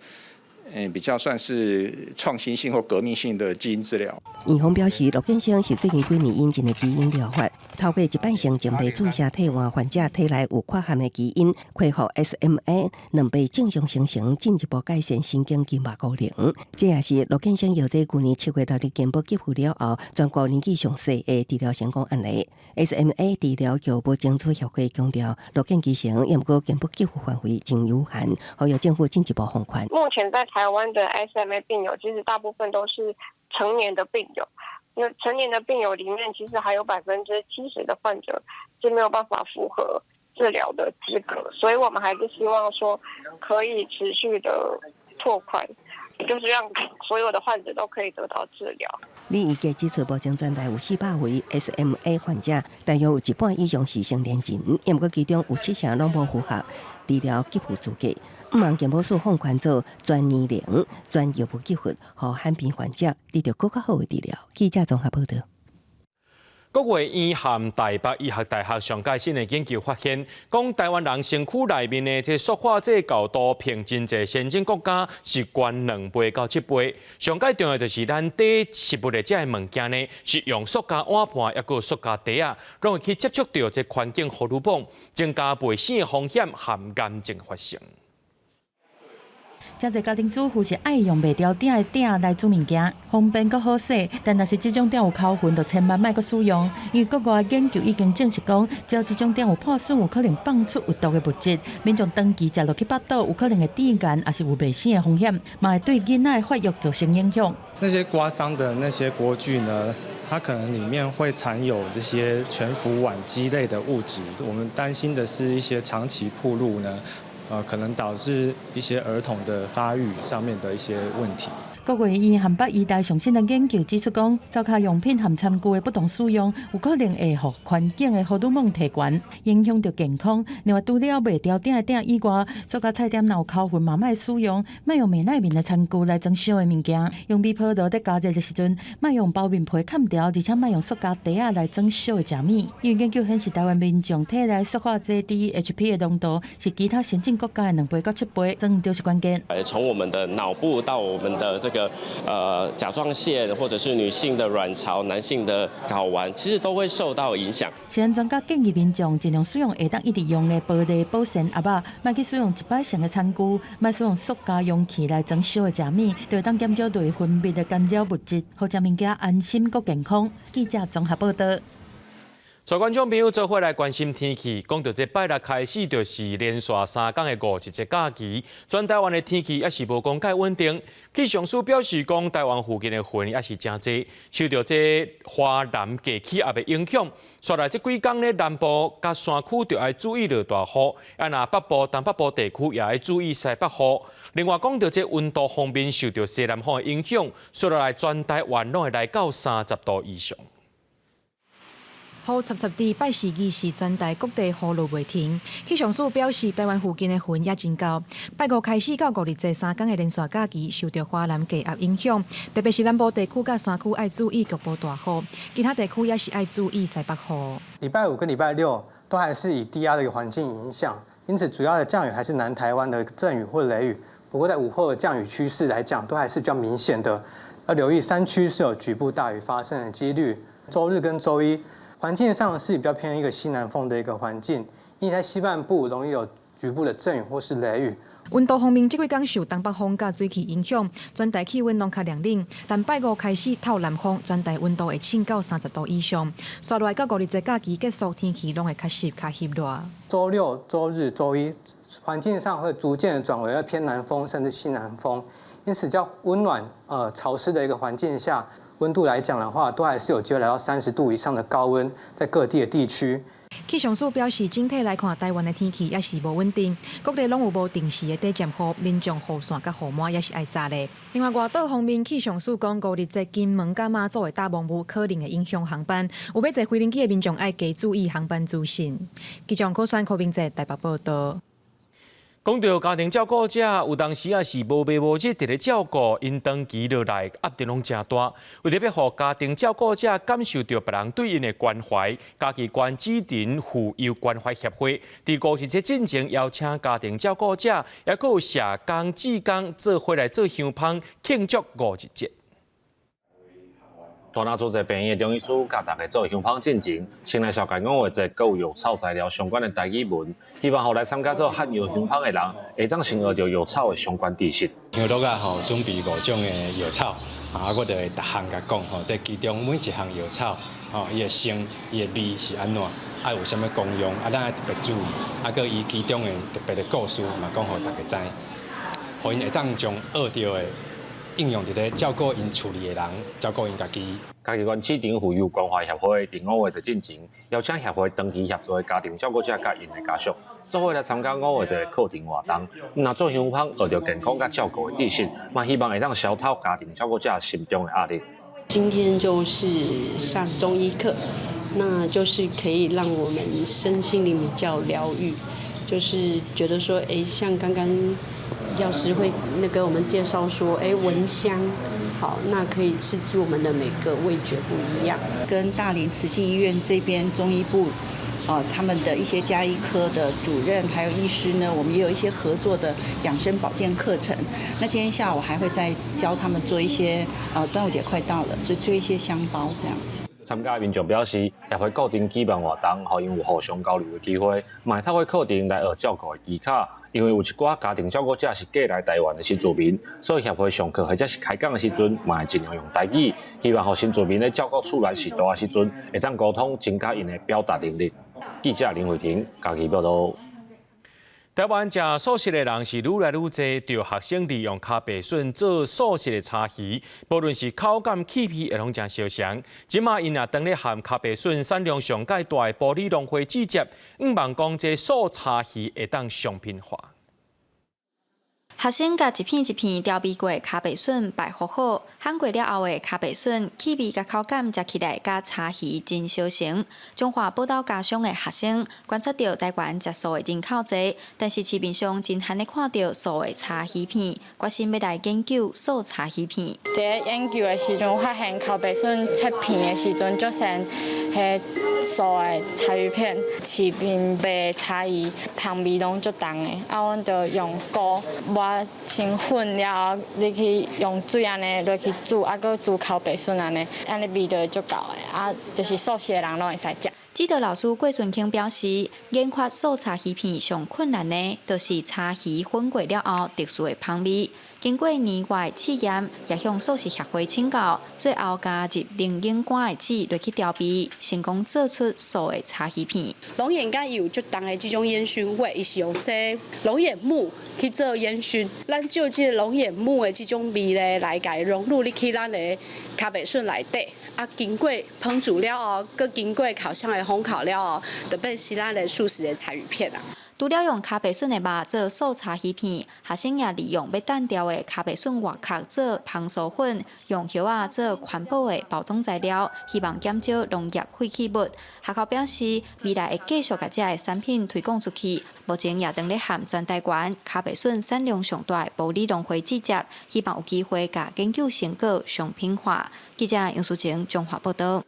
比較算是創新性或革命性的基因治療。院方表示，樂建生是最近幾年引進的基因療法，透過一擺性靜脈注射替換患者體內有缺陷的基因，恢復 SMA 兩倍正常生成，進一步改善神經筋肉功能。這也是樂建生藥劑舊年7月6日健保給付了後，全國年紀上細的治療成功案例。SMA 治療藥物爭取協會強調，樂建其成，毋過健保給付範圍真有限，呼籲政府進一步放寬。目前在台灣的 SMA 病友，其實大部分都是成年的病友。那成年的病友裡面，其實還有70%的患者是沒有辦法符合治療的資格，所以我們還是希望說可以持續的拓寬，就是讓所有的患者都可以得到治療。李醫傑指出，目前全台有400位 SMA 患者，大約有一半以上是成年人，毋過其中有七成攏無符合治療給付資格。向望健保署放寬做全年齡、全藥物給付，予罕病患者得著閣較好的治療。記者綜合報道。國衛院和台北醫學大學上蓋新的研究發現，講台灣人身軀內面的這塑化劑厚度，比真濟先進國家是懸2倍到7倍。上蓋重要就是咱佇食物的這个物件呢，是用塑膠碗盤，抑閣塑膠袋仔，攏會去接觸著這環境荷爾蒙，增加袂生的風險和癌症發生。誠濟家庭主婦是愛用袂牢鼎的鼎來煮物件，方便閣好洗。但若是這種鼎有摳痕，就千萬莫閣使用，因為國外研究已經證實講，只要這種鼎有破損，有可能放出有毒的物質，民眾長期食落去腹肚，有可能會致癌，抑是有袂生的風險，嘛會對囡仔的發育造成影響。那些刮傷的那些鍋具呢，它可能裡面會殘有這些全氟烷基類的物質，我們擔心的是一些長期暴露呢，可能導致一些兒童的發育上面的一些問題。國衛院和北醫大上新的研究指出，講灶跤用品和餐具的不當使用，有可能會予環境的荷爾蒙提懸，影響著健康。另外，除了袂牢鼎的鼎以外，塑膠菜店若有摳痕嘛，莫使用，莫用袂耐面的餐具來裝燒的物件。用微波爐佇加熱的時陣，莫用包面皮崁牢，而且莫用塑膠袋仔來裝燒的食物。因為研究顯示，台灣民眾體內塑化劑 DEHP 的濃度是其他先進國家的2倍到7倍，裝就是關鍵。從我們的腦部到我們的這個甲狀腺，或者是女性的卵巢、男性的睾丸，其實都會受到影響。食安專家建議民眾盡量使用會當一直用的玻璃保鮮盒仔，莫去使用一擺性的餐具，莫使用塑膠容器來裝燒的食物，就會當減少內分泌的干擾物質，予食物件安心閣健康。記者綜合報道。在觀眾朋友做伙來關心天氣，講到這拜六開始就是連續3天的五一節假期，全台灣的天氣也是無講蓋穩定。氣象署表示講，台灣附近的雲也是誠濟，受著這華南低氣壓的影響，紲來這幾工咧，南部佮山區就愛注意落大雨，啊若北部、東北部地區也愛注意西北雨。另外講到這溫度方面，受著西南風的影響，紲落來全台灣攏會來到30度以上。雨潴潴佇拜四二是全台各地雨落袂停。氣象署表示，台灣附近的雲也真厚。拜五開始到五日這3工的連續假期，受著華南低壓影響，特別是南部地區佮山區愛注意局部大雨，其他地區也是愛注意西北雨。禮拜五跟禮拜六都還是以低壓的一個環境影響，因此主要的降雨還是南台灣的陣雨或雷雨。不過在午後的降雨趨勢來講，都還是比較明顯的，要留意山區是有局部大雨發生的幾率。週日跟週一，環境上是比較偏一個西南風的一個環境，因為在西半部容易有局部的陣雨或是雷雨。溫度方面，這幾工受東北風佮水汽影響，全台氣溫攏較涼冷。但拜五開始透南風，全台溫度會升到30度以上。紲落來到五日節假期結束，天氣攏會較濕較翕熱。週六、週日、週一，環境上會逐漸轉為偏南風，甚至西南風，因此較溫暖、潮濕的一個環境下。溫度來講的話，都還是有機會來到30度以上的高溫，在各地的地區。氣象署表示，整體來看，台灣的天氣也是無穩定，各地攏有無定時的短暫雨，民眾雨傘佮雨帽也是愛紮咧。另外，外島方面，氣象署講，五日節金門佮馬祖的大霧霧可能會影響航班，有欲坐飛行機的民眾愛加注意航班資訊。記者柯選柯明哲台北報道。講到家庭照顧者，有當時也是無日無夜佇咧照顧，𪜶長期落來壓力攏誠大。為著欲予家庭照顧者感受著別人對𪜶的關懷，嘉義縣芷宸婦幼關懷協會佇五一節進前邀請家庭照顧者，抑閣有社工、志工做伙來做香麭慶祝五一節。大林主治病院的中醫師佮大家做香麭進前，先來紹介五月節閣有藥草材料相關的台語文，希望予來參加做漢藥香麭的人，會當先學著藥草的相關知識。香爐仔吼準備五種的藥草，啊，我就會逐項共講吼，這其中每一項藥草吼，伊的性、伊的味是按怎，啊有啥物功用，啊咱愛特別注意，啊閣伊其中的特別的故事嘛講予大家知，予𪜶會當將學著的應用佇咧照顧𪜶厝裡的人，照顧𪜶家己。嘉義縣芷宸婦幼關懷協會佇五月節進前，邀請協會長期協助的家庭照顧者佮𪜶的家屬，做伙來參加五月節課程活動。毋但做香麭學著健康佮照顧的知識，嘛希望會當消除家庭照顧者心中的壓力。今天就是上中醫課，那就是可以讓我們身心靈比較療癒，就是覺得說，哎，像剛剛藥師會那個我們介紹說，哎，聞香，好，那可以刺激我們的每個味覺不一樣。跟大林慈濟醫院這邊中醫部，他們的一些家醫科的主任還有醫師呢，我們也有一些合作的養生保健課程。那今天下午還會再教他們做一些，端午節快到了，所以做一些香包這樣子。參加民眾表示，協會固定舉辦活動，予𪜶有互相交流的機會，嘛會透過課程來學照顧的技巧。因為有一寡家庭照顧者是過來台灣的新住民，所以協會上課或者是開講的時陣，嘛會盡量用台語，希望予新住民咧照顧厝內序大的時陣，會當溝通，增加𪜶的表達能力。記者林慧婷嘉義報導。台灣食素食的人是愈來愈濟，著學生利用跤白筍做素食的柴魚，無論是口感、氣味，會攏誠相像。這馬𪜶也當咧和跤白筍產量上蓋大的埔里農會對接，向望講這素柴魚會當商品化。學生共一片一片調味過的跤白筍擺好好，烘過了後的跤白筍氣味佮口感食起來佮柴魚真相像。彰化寶斗家商的學生觀察著台灣食素的人口濟，但是市面上真罕咧看著素的柴魚片，決心欲來研究素柴魚片。佇研究的時陣，發現剾白筍切片的時陣，足像彼素的柴魚片，市面賣柴魚香味攏足重的，啊，阮就用菇磨成粉了後，入去用水按呢落去煮，啊，閣煮剾白筍按呢，按呢味道會足夠的，啊，就是素食的人攏會使食。指導老師郭順興表示，研發素柴魚片上困難的，就是柴魚熏過了後特殊的香味。經過年外試驗，也向素食協會請教，最後加入龍眼乾的籽落去調味，成功做出素的柴魚片。龍眼乾伊有足重的這種煙燻味，伊是用這龍眼木去做煙燻，咱就這個龍眼木的這種味咧，來共伊融入入去咱的跤白筍內底，啊，經過烹煮了後，閣經過烤箱的烘烤了後，就變成咱的素食的柴魚片啊。除了用跤白筍的肉做素柴魚片，學生也利用欲擲掉的跤白筍外殼做芳酥粉，用葉仔做環保的包裝材料，希望減少農業廢棄物。學校表示，未來會繼續共這个產品推廣出去。目前也正咧和全台灣跤白筍產量上大的埔里農會對接，希望有機會共研究成果商品化。記者楊淑晴彰化報導。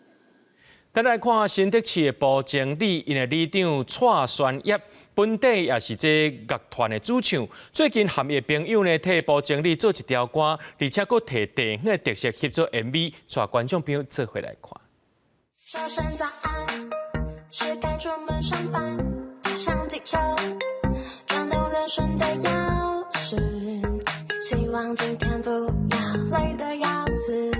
咱來看新竹市的埔經理，𪜶的里長蔡宣業，本底也是這樂團的主唱。最近和伊的朋友呢，替埔經理做一條歌，而且閣提地方的特色翕做 MV，帶觀眾朋友做伙來看。說聲早安，是該出門上班，戴上記者，轉動人生的鑰匙，希望今天不要累得要死。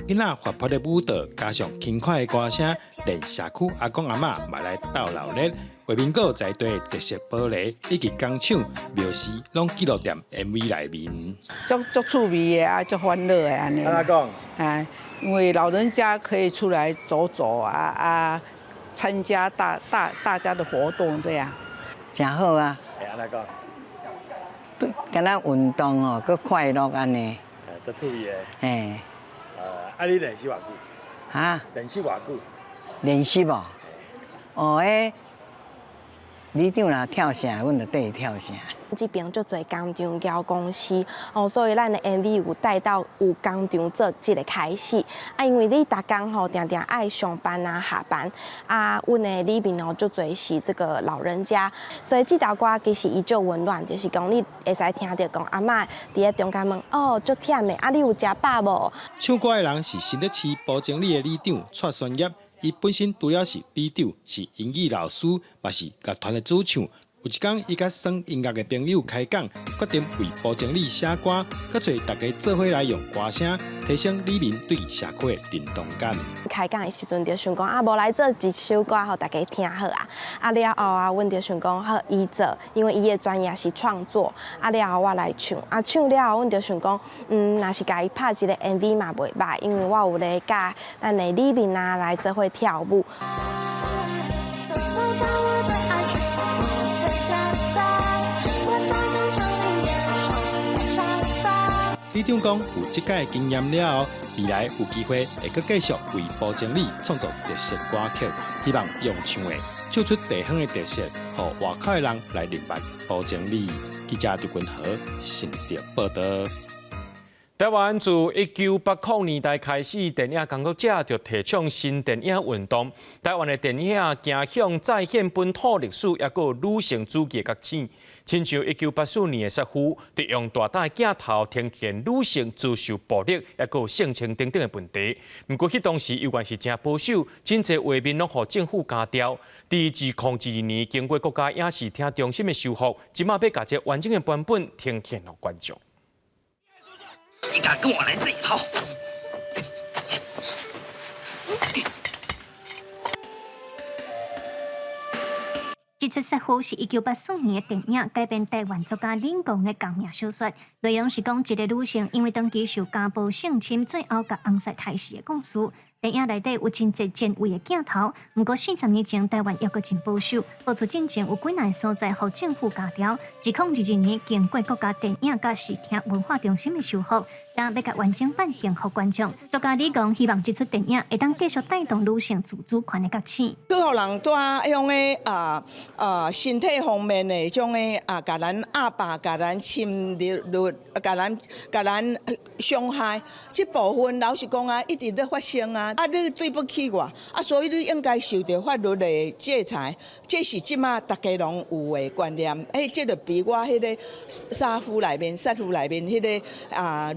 囡仔活潑的舞蹈，加上輕快的歌聲，連社區阿公阿嬤嘛來鬥鬧熱。畫面閣有在地特色玻璃以及工廠廟寺，攏記錄佇 MV 內面。足足趣味的啊，足歡樂的按呢。按怎講？啊，因為老人家可以出來走走啊啊，參加大大大家的活動這樣。誠好啊！會按怎講？對，敢若運動哦，閣快樂按呢。足趣味的。嘿。啊！你練習偌久？哈？練習偌久？練習無？哦，彼里長若跳啥，阮就綴伊跳啥。這邊足濟工廠交公司哦，所以咱的 MV 有帶到有工廠做這個開始啊，因為你逐工吼定定愛上班啊下班啊，阮的裡面哦足濟是這個老人家，所以這條歌其實伊足溫暖，就是講你會使聽著講阿嬤佇咧中間問哦足忝的，啊你有食飽無？唱歌的人是新竹市埔前里的里長蔡宣業，伊本身除了是里長，是英語老師，嘛是樂團的主唱。有一工，伊佮耍音樂的朋友開講，決定為埔前里寫歌，閣揣大家做伙來用歌聲提升里民對社區的認同感。開講的時陣就想講啊，無來做一首歌，予大家聽好啊。啊了後啊，阮就想講好伊做，因為伊的專業是創作。啊了後我來唱，啊唱了後，阮就想講，若是共伊拍一個 MV 嘛袂䆀，因為我有咧佮咱的里民啊來做伙跳舞。里長講，有這擺經驗了後，未來有機會會閣繼續為埔前里創作特色歌曲，希望用唱的唱出地方的特色，予外口的人來認捌埔前里。記者張君和新竹報導。台灣自1980年代開始，電影工作者就提倡新電影運動。台灣的電影走向再現本土歷史，抑閣女性主義的覺醒。親像1984年的《殺夫》，就用大膽的鏡頭呈現女性遭受暴力，抑閣性侵等等的問題。毋過彼當時猶原是誠保守，真濟畫面攏予政府鉸掉。佇2022年，經過國家影視聽中心的修復，這馬欲共這完整的版本呈現予觀眾。你敢跟我來這一套？這齣殺夫是1984年的電影，改編台灣作家林公的同名小說。內容是講一个女性因為長期受家暴性侵，最後共翁婿刣死的故事。電影內底有真濟前衛的鏡頭，毋過40年前台灣猶閣真保守，播出進前有幾若个所在予政府鉸掉。2022年經過國家電影佮視聽文化中心的修復，今欲共完整版獻予觀眾。作家李剛希望這齣電影會當繼續帶動女性自主權的覺醒。去予人帶彼種的身體方面的種的共咱壓霸、共咱侵略、共咱傷害，這部分老實講啊，一直咧發生啊。啊！你對不起我，啊，所以你應該受著法律的制裁。這是這馬逐家攏有的觀念。欸，這就比我彼个殺夫內面、殺夫內面彼个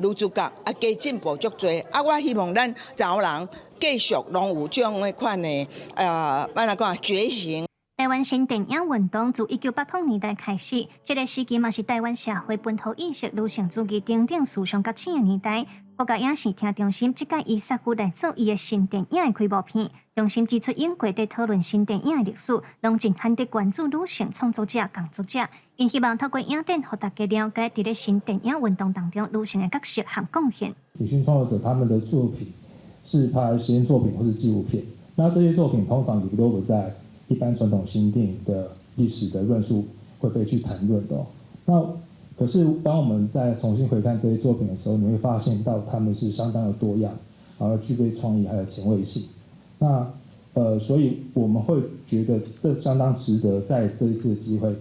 女主角加進步足濟。啊，我希望咱查某人繼續攏有這種款的按怎講覺醒。台灣新電影運動自1980年代開始，這个時期嘛是台灣社會本土意識、女性主義等等思想覺醒的年代。國家影視聽中心這擺以殺夫來做伊的新電影的開幕片。中心指出，影過佇討論新電影的歷史，攏真罕得關注女性創作者、工作者。𪜶希望透過影展，予大家了解佇咧新電影運動當中女性的角色和貢獻。女性創作者他們的作品是拍實驗作品或是紀錄片，那這些作品通常也都不在一般傳統新電影的歷史的論述會被去談論的。那可是當我們再重新回看這些作品的時候，你會發現到他們是相當的多樣，然後具備創意還有前衛性。那所以我們會覺得這相當值得在這一次的機會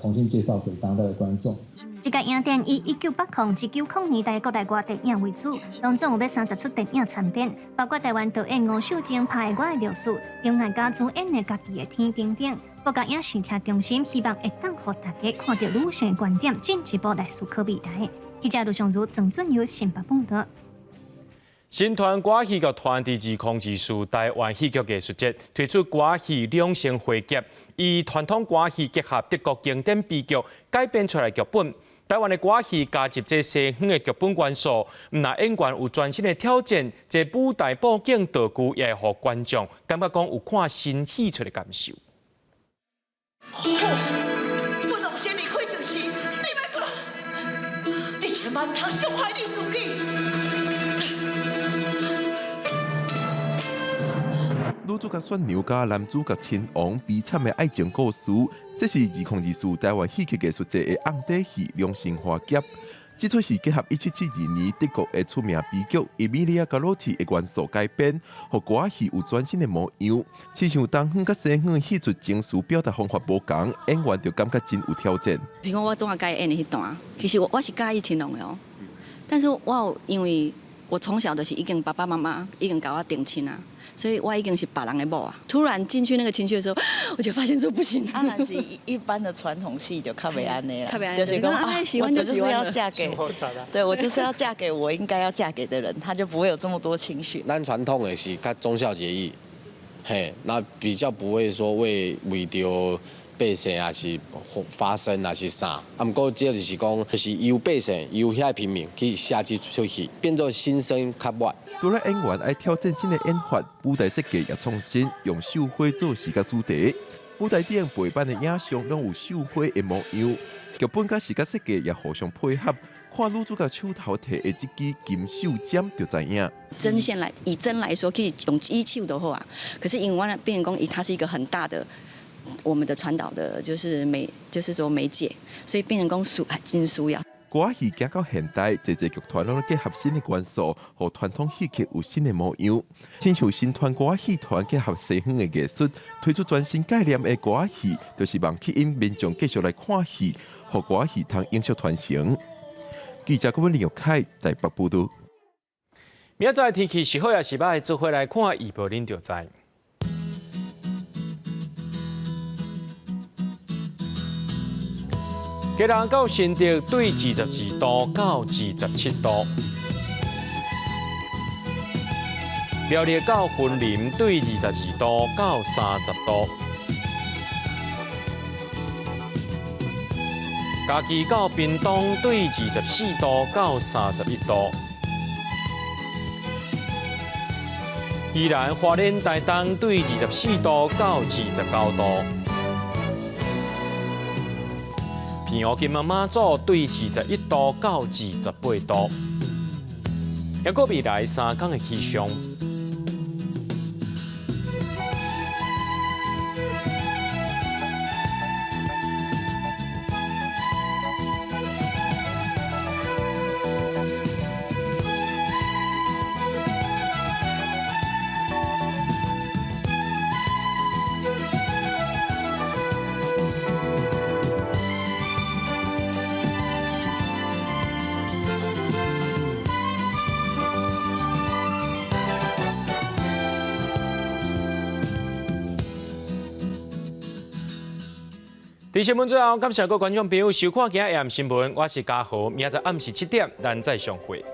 重新介紹給當代的觀眾。這個影展以1980至90年代國內外電影為主，當中有欲30齣電影參展，包括台灣導演吳秀晶拍的《我的歷史》，張艾嘉主演的《家己的天》等等。國家影視聽中心希望會當予大家看著女性觀點，進一步來思考未來。記者盧尚如、鄭俊友新北報導。新團歌戲劇團佇2024台灣戲劇藝術節推出歌戲兩性花劫，以傳統歌戲結合德國經典悲劇改編出來劇本。台灣的歌戲加入這西方的劇本元素，毋但演員有全新的挑戰，這舞台布景道具也會予觀眾感覺講有看新戲出的感受。不當先離開就是，你莫講，你千萬毋通傷害你自己。女主角選娘佮男主角親王悲慘的愛情故事，這是2024台灣戲劇藝術節的甕底戲《兩性花劫》。這齣戲結合1772年德國的出名悲劇《伊米利亞·加洛蒂》的元素改編，予歌仔戲有全新的模樣。親像東方佮西方戲劇情緒表達方法無仝，演員就感覺真有挑戰。比如講，我拄仔共伊演的彼段，其實我是佮意青龍的哦，但是我有因為我從小就是已經爸爸媽媽已經共我定親啊，所以我已經是別人的某啊。突然進去那個情緒的時候，我就發現說不行。啊，若是一般的傳統戲就較袂按呢啦，就是講啊，我就是要嫁給，對我就是要嫁給我應該要嫁給的人，他就不會有這麼多情緒。咱傳統的是較忠孝節義，嘿，那比較不會說為著百姓抑是發聲抑是啥，啊，毋過這就是講，就是由百姓由遐平民去寫這齣戲，變做新生較晚。除了演員愛挑戰新的演法，舞台設計也創新，用繡花做視覺主題。舞台頂背板的影像攏有繡花的模樣，劇本佮視覺設計也互相配合。看女主角手頭提的這支金繡針就知影。針線來以針來說，可以用一手就好啊。可是因為我變成講，它是一個很大的。我們的傳導的，就是媒，就是說媒介，所以變成講需真需要。歌仔戲行到現代，濟濟劇團攏結合新的元素，予傳統戲曲有新的模樣。親像新團歌仔戲團結合西方的藝術，推出全新概念的歌仔戲，就是望吸引民眾繼續來看戲，予歌仔戲通永續傳承。記者郭文林玉凱台北報道。明仔載天氣是好抑是䆀，做伙來看預報，恁就知。基隆到新竹對22度到27度，苗栗到雲林對22度到30度，嘉義到屏東對24度到31度，宜蘭花蓮台東對24度到29度。澎湖金門馬祖對21度到28度，抑閣未來3天的氣象。佇新聞最後，感謝各位觀眾朋友收看今仔日新聞，我是嘉豪，明仔載暗時7點，咱再相會。